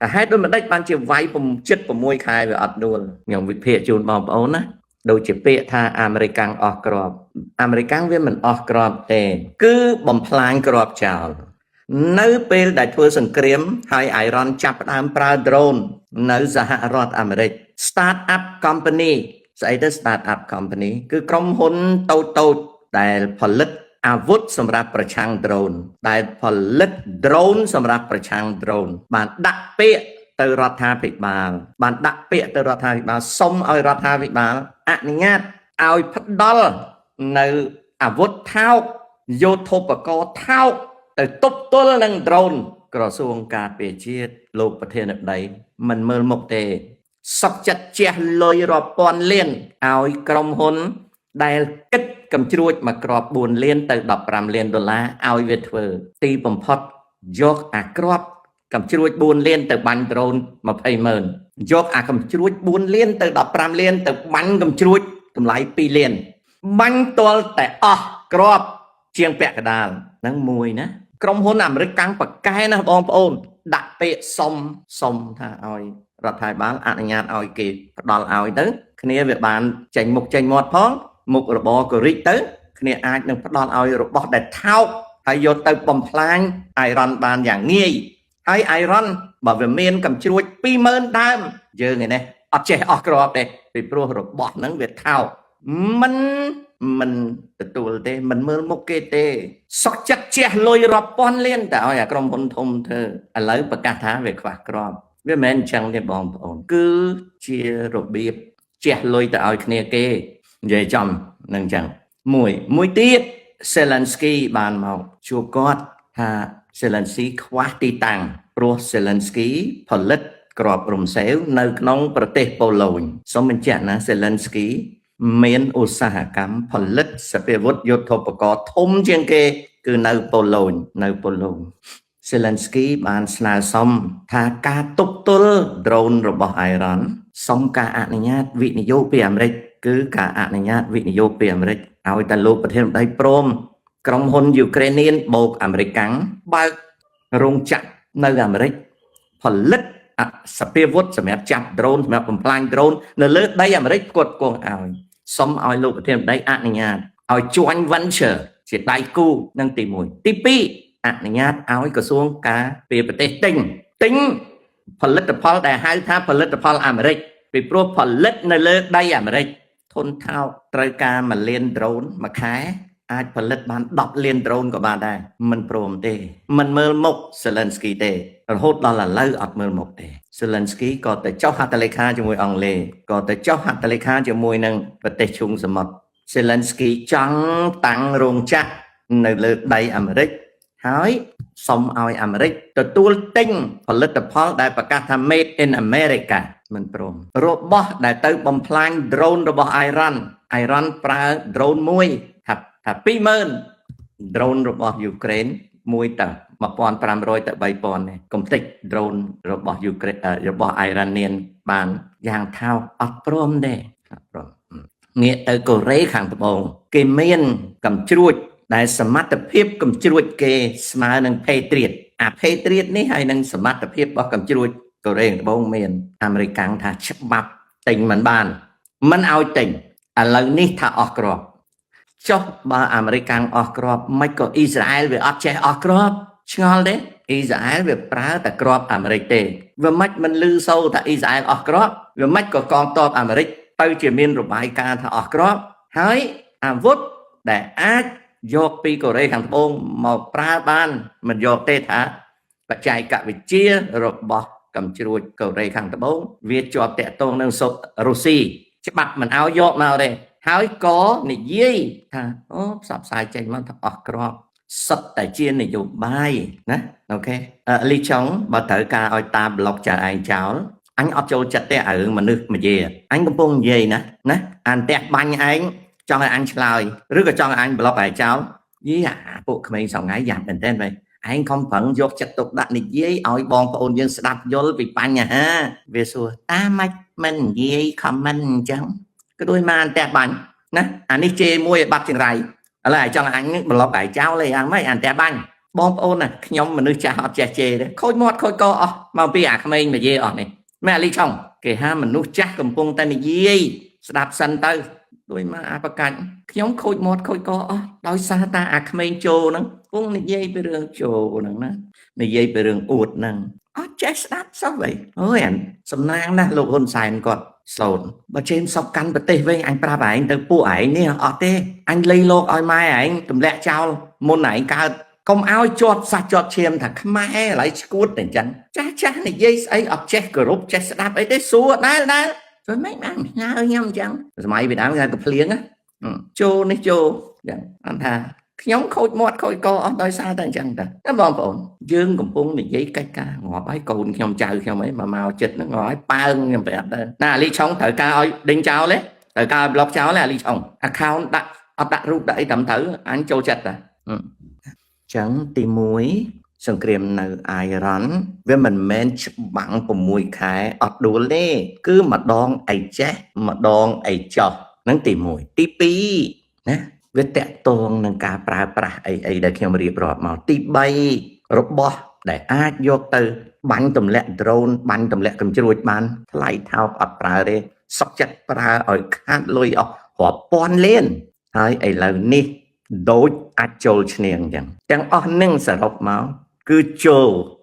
តែហេតុដូចម្ដេចបានជាវាយចិត្ត6ខែវាអត់ដួលខ្ញុំវិភាគជូនបងប្អូនណាដូចជាពាក្យថាអាមេរិកាំងអស់គ្រាប់អាមេរិកាំងវាមិនអស់គ្រាប់ទេគឺបំផ្លាញគ្រាប់ចោលនៅពេលដែលធ្វើសង្គ្រាមហើយអៃរ៉នចាប់ផ្ដើមប្រើ drone នៅសហរដ្ឋអាមេរិក start up company ស្អីទៅ start up company គឺក្រុមហ៊ុនតូចតូចដែលផលិតអាវុធសម្រាប់ប្រឆាំង drone ដែលផលិត drone សម្រាប់ប្រឆាំង drone បានដាក់ពាក្យទៅរដ្ឋាភិបាលបានដាក់ពាក្យទៅរដ្ឋាភិបាលសុំឲ្យរដ្ឋាភិបាលអនុញ្ញាតឲ្យផ្ដល់នៅអាវុធថោកយោធូបករណ៍ថោកទៅទប់ទល់នឹង drone ក្រសួងការពារជាតិលោកប្រធានាធិបតីមិនមើលមុខទេសុកចិត្តជះលុយរាប់ពាន់លានឲ្យក្រុមហ៊ុនដែលគិតកំជ្រួចមកក្រប4លានទៅ15លានដុល្លារឲ្យវាធ្វើទីបំផុតយកអាក្របកំជ្រួច4លានទៅបាញ់ដ្រូន20ម៉ឺនយកអាកំជ្រួច4លានទៅ15លានទៅបាញ់កំជ្រួចតម្លៃ2លានបាញ់ទាល់តែអស់ក្របជាងពាក់កដាលហ្នឹងមួយណាក្រុមហ៊ុនអាមេរិកកាំងប៉កែណាបងប្អូនដាក់ពាក្យសុំសុំថាឲ្យរដ្ឋាភិបាលអនុញ្ញាតឲ្យគេផ្ដល់ឲ្យទៅគ្នាវាបានចេញមុខចេញមាត់ផងមុខរបរក៏រិចទៅគ្នាអាចនឹងផ្ដល់ឲ្យរបស់ដែលថោកហើយយកទៅបំផ្លាញអៃរ៉នបានយ៉ាងងាយហើយអៃរ៉នបើវាមានកំជ្រួច20000ដើមយើងឯនេះអត់ចេះអស់គ្រាប់ទេពីព្រោះរបស់ហ្នឹងវាថោកមិនមិនទទួលទេមិនមើលមុខគេទេសុកចិត្តជះលុយរាប់ពាន់លានតែឲ្យអាក្រុមហ៊ុនធំធ្វើឥឡូវប្រកាសថាវាខ្វះគ្រាប់វាមិនមែនអញ្ចឹងទេបងប្អូនគឺជារបៀបជះលុយទៅឲ្យគ្នាគេនិយាយចំនឹងអញ្ចឹងមួយមួយទៀត Zelensky បានមកជួបគាត់ថា Zelensky ខ្វះទីតាំងព្រោះ Zelensky ផលិតគ្រាប់រំសេវនៅក្នុងប្រទេសប៉ូឡូញសូមបញ្ជាក់ណា Zelensky មានឧស្សាហកម្មផលិតសព្វាវុធយុទ្ធោបករណ៍ធំជាងគេ គឺនៅប៉ូឡូញនៅប៉ូឡូញ Zelensky បានស្នើសុំថាការទប់ទល់ drone របស់អៃរ៉នសុំការអនុញ្ញាតវិនិយោគពីអាមេរិកគឺការអនុញ្ញាតវិនិយោគពីអាមេរិកឲ្យតែលោកប្រធានាធិបតីព្រមក្រុមហ៊ុនយូក្រេនៀនបូកអាមេរិកាំងបើករោងចក្រនៅអាមេរិកផលិតសព្វាវុធសម្រាប់ចាប់ drone សម្រាប់បំផ្លាញ drone នៅលើដីអាមេរិកផ្គត់ផ្គង់ឲ្យសុំឲ្យលោកប្រធានាធិបតីអនុញ្ញាតឲ្យ joint venture ជាដៃគូនឹងទី1ទី2អនុញ្ញាតឲ្យក្រសួងការពារប្រទេសទិញទិញផលិតផលដែលហៅថាផលិតផលអាមេរិកពីព្រោះផលិតនៅលើដីអាមេរិកធនថោកត្រូវការ1លាន drone មួយខែអាចផលិតបាន10លាន drone ក៏បានដែរមិនព្រមទេមិនមើលមុខ Zelensky ទេរហូតដល់ឥឡូវអត់មើលមុខទេ Zelensky ក៏ទៅចុះហត្ថលេខាជាមួយអង់គ្លេសក៏ទៅចុះហត្ថលេខាជាមួយនឹងប្រទេសឈូងសមុទ្រ Zelensky ចង់តាំងរោងចក្រនៅលើដីអាមេរិកហើយសុំឲ្យអាមេរិកទទួលទិញផលិតផលដែលប្រកាសថា Made in America មិនព្រមរបស់ដែលទៅបំផ្លាញ drone របស់អៃរ៉ាន់អៃរ៉ាន់ប្រើ drone មួយថាថា20000 drone របស់យូក្រែនមួយត1500ទៅ3000នេះកុំតិច drone របស់យូក្រែនរបស់អៃរ៉ានៀនបានយ៉ាងថោកអត់ព្រមទេអត់ព្រមងាកទៅកូរ៉េខាងត្បូងគេមានកំជ្រួចដែលសមត្ថភាពកំជ្រួចគេស្មើនឹង Patriot អា Patriot នេះហើយនឹងសមត្ថភាពរបស់កំជ្រួចកូរ៉េខាងត្បូងមានអាមេរិកកាំងថាច្បាប់ទិញមិនបានមិនឲ្យទិញឥឡូវនេះថាអស់គ្រាប់ចុះបើអាមេរិកកាំងអស់គ្រាប់មិនក៏អ៊ីស្រាអែលវាអត់ចេះអស់គ្រាប់ឆ្ងល់ទេអ៊ីស្រាអែលវាប្រើតែគ្រាប់អាមេរិកទេវាមិនមិនលឺសូរថាអ៊ីស្រាអែលអស់គ្រាប់វាមិនក៏កងទ័ពអាមេរិកទៅជាមានរបាយការណ៍ថាអស់គ្រាប់ហើយអាវុធដែលអាចយកពីកូរ៉េខាងត្បូងមកប្រើបានមិនយកទេថាបច្ចេកវិទ្យារបស់កំជ្រួចកូរ៉េខាងត្បូងវាជាប់តាក់ទងនឹងរុស្ស៊ីច្បាប់មិនឲ្យយកមកទេហើយក៏និយាយថាអូផ្សព្វផ្សាយចេញមកថាអស់គ្រាប់សុទ្ធតែជានយោបាយណាOK លីចុងបើត្រូវការឲ្យតាប្លុកចៅឯងចោលអញអត់ចូលចិត្តទេអារឿងមនុស្សនិយាយអញកំពុងនិយាយណាណាអានផ្ទះបាញ់ឯងចង់ឲ្យអញឆ្លើយឬក៏ចង់ឲ្យអញប្លុកឯងចោលយីអាពួកក្មេងសងៃយ៉ាប់មែនតើបែឯងខំប្រឹងយកចិត្តទុកដាក់និយាយឲ្យបងប្អូនយើងស្ដាប់យល់ពីបញ្ហាវាសួរតាម៉េចមិននិយាយ comment អញ្ចឹងក៏ដូចមកផ្ទះបាញ់ណាអានេះជេរមួយឲ្យបាត់ចង្រៃឥឡូវឯងចង់អញប្លុកឯងចោលឯងយ៉ាងម៉េចអានផ្ទះបាញ់ បងប្អូនណាខ្ញុំមនុស្សចាស់អត់ចេះជេរទេខូចមាត់ខូចកអស់មកពីអាក្មេងនិយាយអស់នេះម៉ែអាលីឆុងគេហាមនុស្សចាស់កំពុងតែនិយាយស្ដាប់សិនទៅដូចមកអាប្រកាច់ខ្ញុំខូចមាត់ខូចកអស់ដោយសារតាអាក្មេងជោហ្នឹងពងនិយាយពីរឿងជោហ្នឹងណានិយាយពីរឿងអួតហ្នឹងអត់ចេះស្ដាប់សោះវិញអូយអានសំណាងណាស់លោកហ៊ុនសែនគាត់សូនបើជេមសពកាន់ប្រទេសវិញអញប្រាប់ឯងទៅពួកឯងនេះអត់ទេអញលៃលោកឲ្យម៉ែឯងទម្លាក់ចោលមុនឯងកើតកុំឲ្យជាប់សាច់ជាប់ឈាមថាខ្មែរឥឡូវឈួតតែអញ្ចឹងចាស់ចាស់និយាយស្អីអត់ចេះគោរពចេះស្ដាប់អីទេសួរដែរដែរជួយមិនបានផ្ញើខ្ញុំអញ្ចឹងសម័យពីដើមគេថាកភ្លៀងណាចូលនេះចូលអញ្ចឹងអត់ថាខ្ញុំខូចមាត់ខូចកអស់ដោយសារតែអញ្ចឹងតាបងប្អូនយើងកំពុងនិយាយកិច្ចការងាប់ហើយកូនខ្ញុំចៅខ្ញុំអីមកមកចិត្តហ្នឹងងាប់ហើយប៉ើងខ្ញុំប្រាប់ដែរណាអាលីឆុងត្រូវការឲ្យដេញចោលទេត្រូវការឲ្យប្លុកចោលទេអាលីឆុង account ដាក់អត់ដាក់រូបដាក់អីតាមត្រូវអញចូលចិត្តតាចឹងទី1សង្គ្រាមនៅអៃរ៉ាន់វាមិនមែនច្បាំង6ខែអត់ដួលទេគឺម្ដងអីចេះម្ដងអីចោះហ្នឹងទី1ទី2ណាវាតកតងនឹងការប្រើប្រាស់អីអីដែលខ្ញុំរៀបរាប់មកទី3របស់ដែលអាចយកទៅបាញ់ទម្លាក់ drone បាញ់ទម្លាក់កំជ្រួចបានថ្លៃថោកអត់ប្រើទេសុកចិត្តប្រើឲ្យខាតលុយអស់រាប់ពាន់លានហើយឥឡូវនេះដូចអាចចូលឈ្នៀងអញ្ចឹងទាំងអស់នឹងសរុបមកគឺចូល